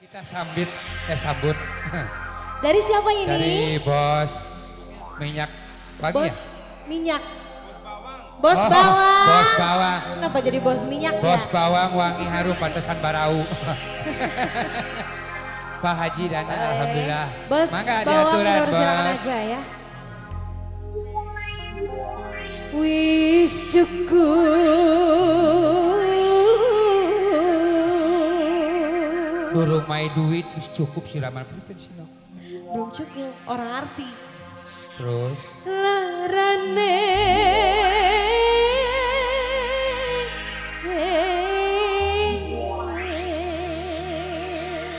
Kita sambit, sambut. Dari siapa ini? Dari bos minyak wangi. Bos Ya? Minyak. Bos Oh, bawang. Bos bawang. Kenapa jadi bos minyak? Bos ya? Bawang wangi harum pantesan barau. Pak Haji Dana, alhamdulillah. Bos mangga bawang diaturan, luar, silakan bos. Aja ya. Wis cukup. Durung mai duit wis cukup siraman pripun sih, Nok? Belum cukup, orang arti. Terus Larane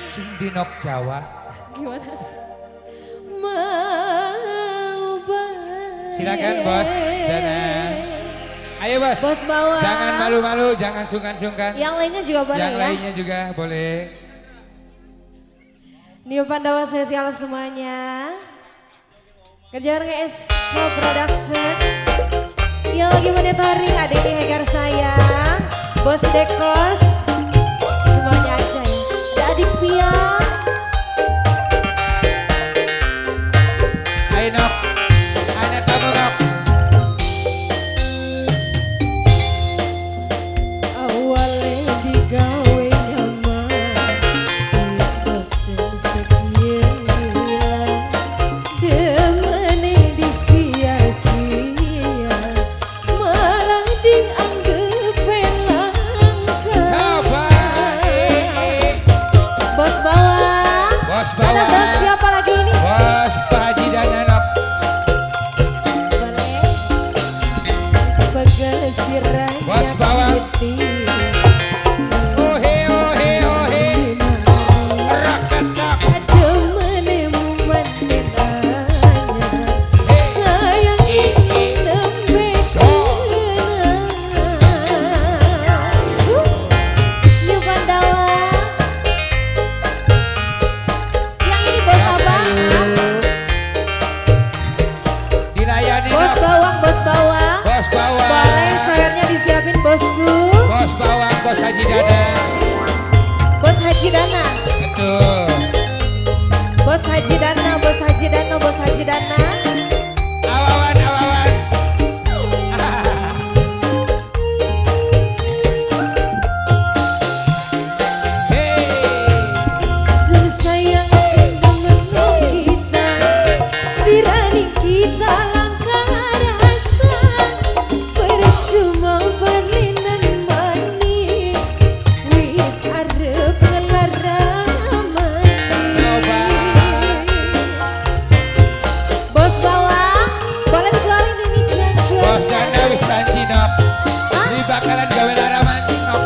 sing dinok Jawa. Gimana sih? Mau bae. Silakan bos Dana. Ayo bos. Bos bawang. Jangan malu-malu, jangan sungkan-sungkan. Yang lainnya juga boleh Yang ya. Lainnya juga boleh. New Pandawa spesial semuanya. Kerja bareng SK Production. Yang lagi monitoring ada ini Hegar saya, Bos Dekos, semuanya aja ya. Ada adik Pia. Ayo Nok. Ada tamu Nok. Awalnya digawe nyaman, wis bosen sekian hilang, demene disia-sia, malah dianggep langka. Coba. Bos bawang. Bos Ada bawang. bos siapa lagi ini? Bos Pak Haji Dana Nok. Boleh. Sebagai sirahnya Bos bawang. Ohe ohe ohe. Rakatak. Sayang nembe kenang. New Pandawa. Yang ini bos apa? Dilayani Bos Nok. Bawang, bos bawang. Bos bawang. Boleh sayurnya disiapin, bosku. Bos bawang, Bos Haji Dana. Bos Haji Dana. Betul. Bos Haji Dana, Bos Haji Dana, Bos Haji Dana. Awawan, awawan. Hey. Sun sayang sing demen kita, sirani kita langka rasa, percuma berlinan mani, wis arep ngelaramani. Coba. Bos bawang, boleh dikeluarin ini cuan-cuan. Bos Dana wis janji Nok. Ini bakalan gawe laraman Nok.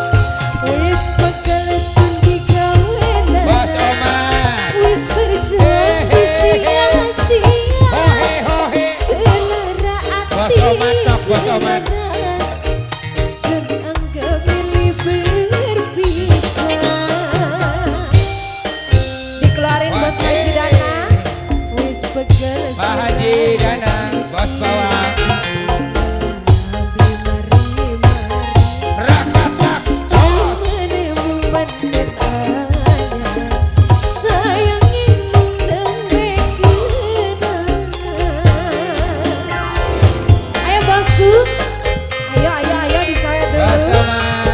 Wis pegel sun digawe Bos lara. Omar. Wis berjuang sia-sia. Hohe hohe. Lara ati. Bos Oman, Nok, Bos Oman. Sun anggap milih berpisah. Dikeluarin Bos Haji Dana. Wis pegel. Pak Haji Dana, Bos bawang. Rakatak. Jos. Sayang nembe kenang. Ayo bosku. Ayo, ayo, ayo disayat dulu. Bos Omar.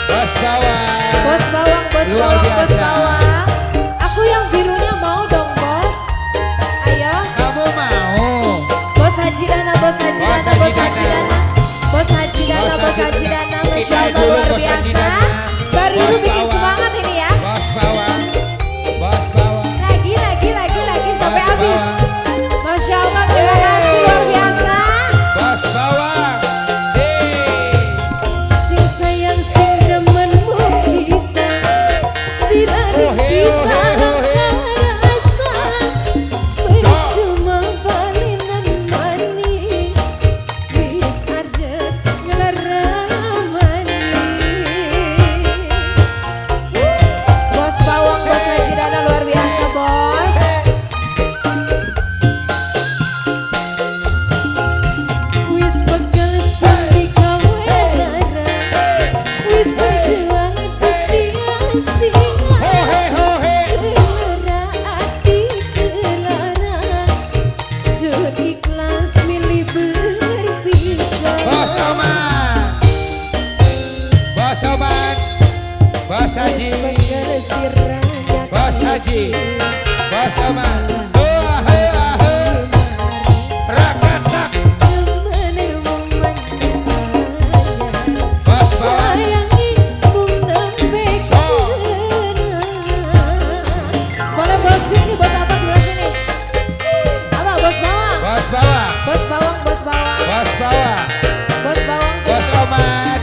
Bos bawang. Bos bawang, bos Luar bawang, bos biasa. Bawang. Aku yang birunya mau dong, bos. Ayo. Kamu mau? Bos Haji Dana, Bos Haji Bos Dana, Haji Bos Haji Dana. Dana. Bos Haji Dana, Bos Bos Haji Haji Dana. Dana, Kita Masya Allah dulu, luar Bos Haji biasa. Dana. Baru Bos bikin bawang. semangat ini ya. Bos bawang. Bos bawang. Lagi, lagi, lagi, lagi sampai Bos habis. Bawang. Masya Allah, terima kasih luar biasa. Bos bawang. Hey. Sing sayang sing demenmu kita, sirani Ohe, kita ohe, ohe. Rasa percuma balinan mani, wis arep ngelaramani. Bos bawang, Bos Haji Dana luar biasa, bos. Wis pegel sun digawe lara, wis berjuang sia-sia. Ho he ho. siranya. Bos Haji, Bos Omar. Oh, ah, ah, ah. Rakatak. Bos bawang. Boleh bos ini, bos apa sebelah sini? Apa bos bawang? Bos bawang. Bos bawang, bos bawang. Bos bawang. Bos bawang. Bos Omar.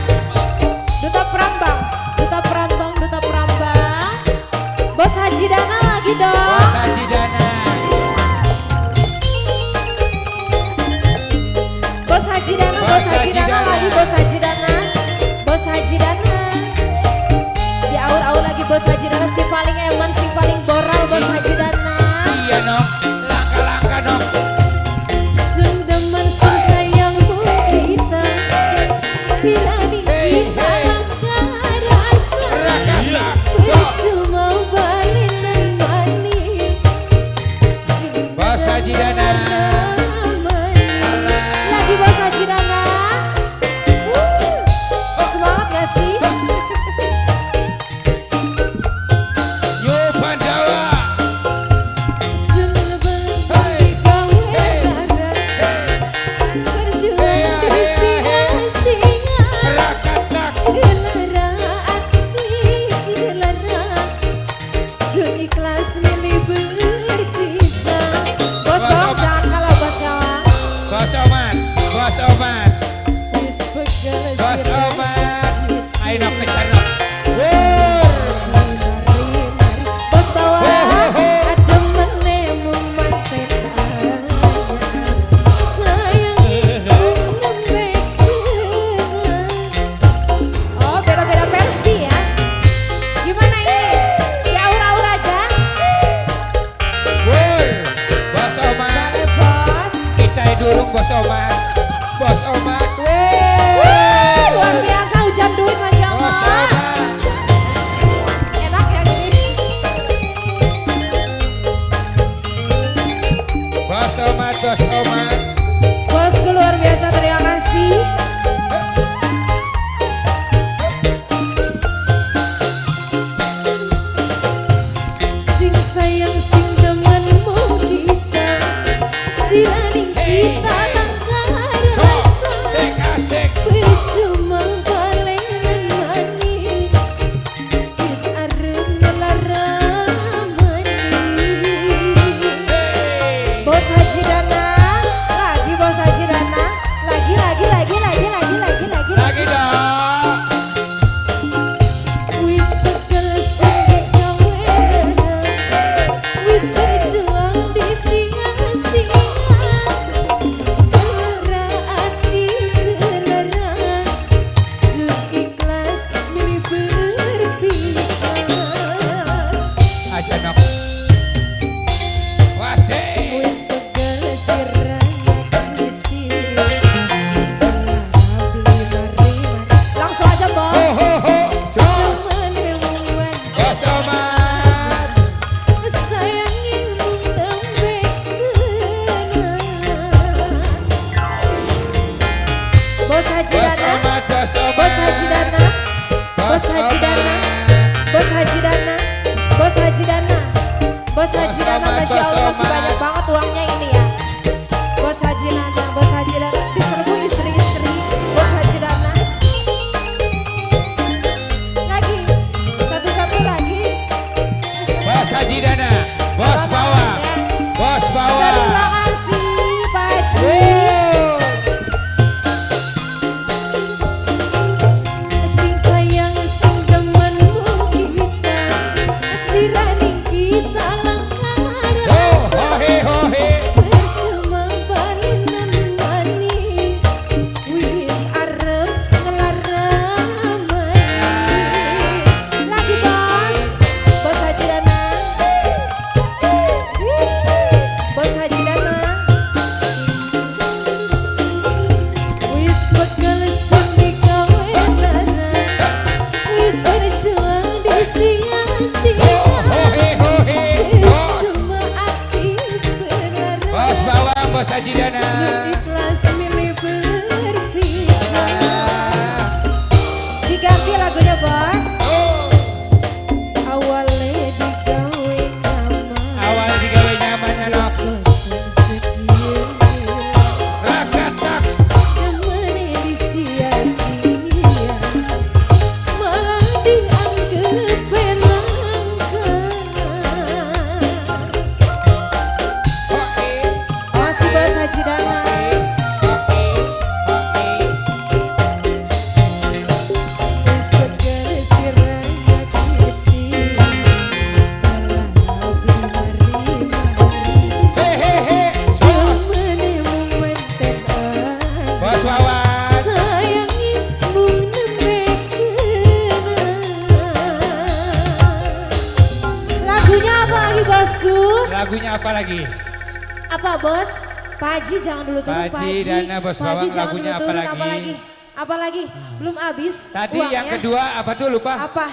Duta Prambang, Duta Prambang, Duta Prambang. Bos Haji Dana lagi dong. Bos Haji Dana. Bos Haji Dana, Bos Haji Dana lagi, Bos Haji Dana. Bos Haji Dana. Di aur-aur lagi Bos Haji Dana, si paling eman, si paling boral Bos Haji Dana. Iya nong, langka-langka nong. Sung demen sung sayangmu kita, sirani kita rasa. Rakasa. Percuma balinan manis. Bos Haji Dana. Lagi Bos Haji Dana. Semangat gak sih? Yo Pandawa. Rakatak. Bos bawang jangan kalah bos bawang. Bos Omar, Bos Omar, Bos Omar. Ayo nok kejar nok. Wur. Bos bawang, adem menemu manten anyar. Sayang nembe kenal. Oh, beda-beda versi ya. Gimana ini? Ya aur-aur aja. Wur. Bos Omar. Boleh bos. Kita durung Bos Omar. Bos Omar. Wuh, Wur. luar biasa hujan duit Masya Bos Allah. Omar. Enak ya gini. Bos Omar, Bos Omar. Bosku luar biasa, terima kasih. Sing sayang sing temanmu kita, sirani kita langkah So, rasa. sik asik. Percuma balengan manis, wis arep ngelarang manis. Hey. Bos Haji Dana, lagi Bos Haji Dana, lagi lagi lagi lagi lagi lagi lagi. Lagi dong. Wis pegel sing gawe lara, wis berjuang di singa-singa, ora ati kelara, sun ikhlas milih berpisah. Aja nok. Wasik. Wis pegel sirahnya titik. Langsung aja Ho bos. ho ho. Jos. Bos Omar. Sayangi mung tembe kenal. Bos Haji Bos Dana, Omar, Bos Omar. Bos Haji Dana, Bos Haji Dana, Bos Haji Dana, Bos Haji Dana, Bos Haji Dana, Omar, Masya Bos Allah masih Omar. banyak banget uangnya ini ya. Bos Haji Dana, Bos Haji Dana, diserbu istri-istri, Bos Haji Dana. Lagi, satu-satu lagi. Bos Haji Dana, Bos Bapak, Bawang, ya. Bos Bawang. Terima kasih Pak Haji. Wuh. Sing sayang sing temanmu kita, sirani kita langkah Ho rasa. ho he ho he. Percuma balinan manis, wis arep ngelarang manis. Lagi bos, Bos Haji Dana, Bos Haji Dana. Wis pegel sing digawe lara, wis berjuang di Ho sia-sia. ho he. apa lagi, bosku? Lagunya apa lagi? Apa, bos? Pak Haji jangan dulu turun, Pak Pak Haji Haji. Dana, Bos Pak Haji Bawang, jangan lagunya dulu apa turun, lagi? Apa lagi? Apa lagi? Belum habis Tadi uangnya. yang kedua apa tuh, lupa? Apa?